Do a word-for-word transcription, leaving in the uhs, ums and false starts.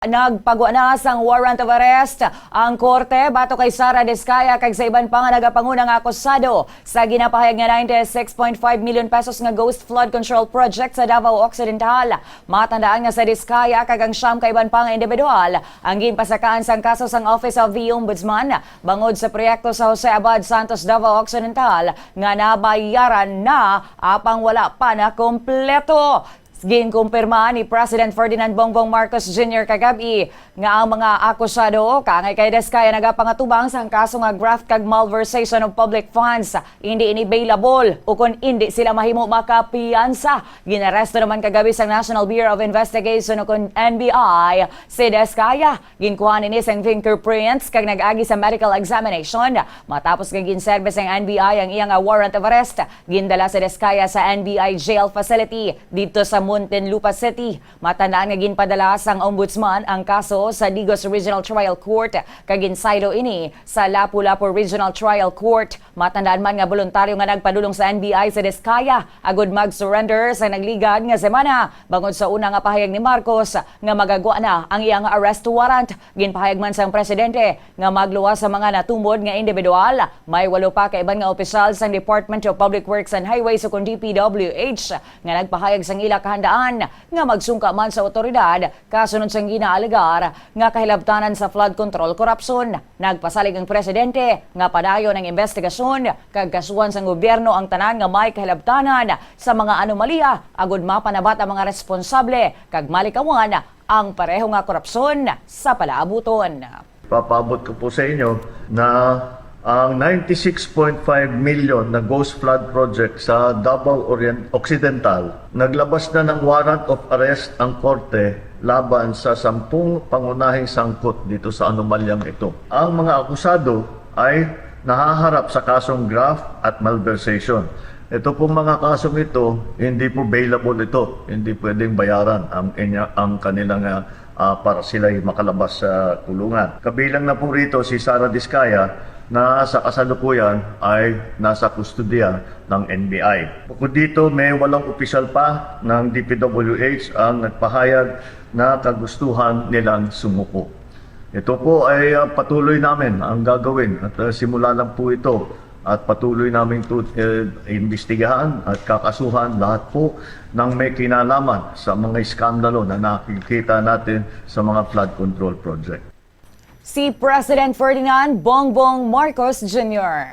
Nagpagwa na sang warrant of arrest ang korte batok kay Sara Discaya kag sa iban pa nga nagapanguna nga akusado sa ginapahayag nga ninety-six point five million pesos nga ghost flood control project sa Davao Occidental. Matandaan nga sa Discaya kag ang siyam ka iban pa nga individual ang ginpasakaan sang kaso sang Office of the Ombudsman bangod sa proyekto sa Jose Abad Santos, Davao Occidental, nga nabayaran na apang wala pa na kompleto. Ginkumpirma ni President Ferdinand Bongbong Marcos Junior kagab-i nga ang mga akusado kaangay kay Discaya nagapangatubang sang kaso nga graft kag malversation of public funds, hindi ini bailable ukon indi sila mahimo makapiyansa. Ginaresto naman kagab-i sang National Bureau of Investigation ukon N B I si Discaya. Ginkuha nini sang fingerprints kag nag-agi sa medical examination. Matapos nga ginserbe sang N B I ang iya nga warrant of arrest, gindala si Discaya sa N B I jail facility didto sa Muntinlupa City. Matandaan nga ginpadala sang Ombudsman ang kaso sa Digos Regional Trial Court kag ginsaylo ini sa Lapu-Lapu Regional Trial Court. Matandaan man nga boluntaryo nga nagpadulong sa N B I si Discaya agud mag-surrender sa nagligad nga semana bangod sa una nga pahayag ni Marcos nga magagwa na ang iyang arrest warrant. Ginpahayag man sang presidente nga magluwas sa mga natumod nga individual. May walo pa ka iban nga opisyal sang Department of Public Works and Highways ukon D P W H nga nagpahayag sang ila kahandaan nga magsungka man sa awtoridad kasunod sang ginaalegar nga kahilabtanan sa flood control korupsyon. Nagpasalig ang presidente nga padayon ang investigasyon kag kasuhan sang gobyerno ang tanan nga may kahilabtanan sa mga anomalya agud mapanabat ang mga responsable kag malikawan ang pareho nga korupsyon sa palaabuton. Papaabot ko po sa inyo na ang ninety-six point five million na ghost flood project sa Davao Orient Occidental, naglabas na ng warrant of arrest ang korte laban sa sampung pangunahing sangkot dito sa anomalyang ito. Ang mga akusado ay nahaharap sa kasong graft at malversation. Ito pong mga kasong ito, hindi po bailable ito. Hindi pwedeng bayaran ang inya-, ang kanilang, ah, ah, para sila'y makalabas sa kulungan. Kabilang na po rito si Sara Discaya na sa kasalukuyan ay nasa kustodiya ng N B I. Bukod dito, may walong opisyal pa ng D P W H ang nagpahayag na kagustuhan nilang sumuko. Ito po ay, ah, patuloy namin ang gagawin at, ah, simula lang po ito at patuloy namin ito, eh, imbestigahan at kakasuhan lahat po ng may kinalaman sa mga iskandalo na nakikita natin sa mga flood control project. Si President Ferdinand Bongbong Marcos Junior.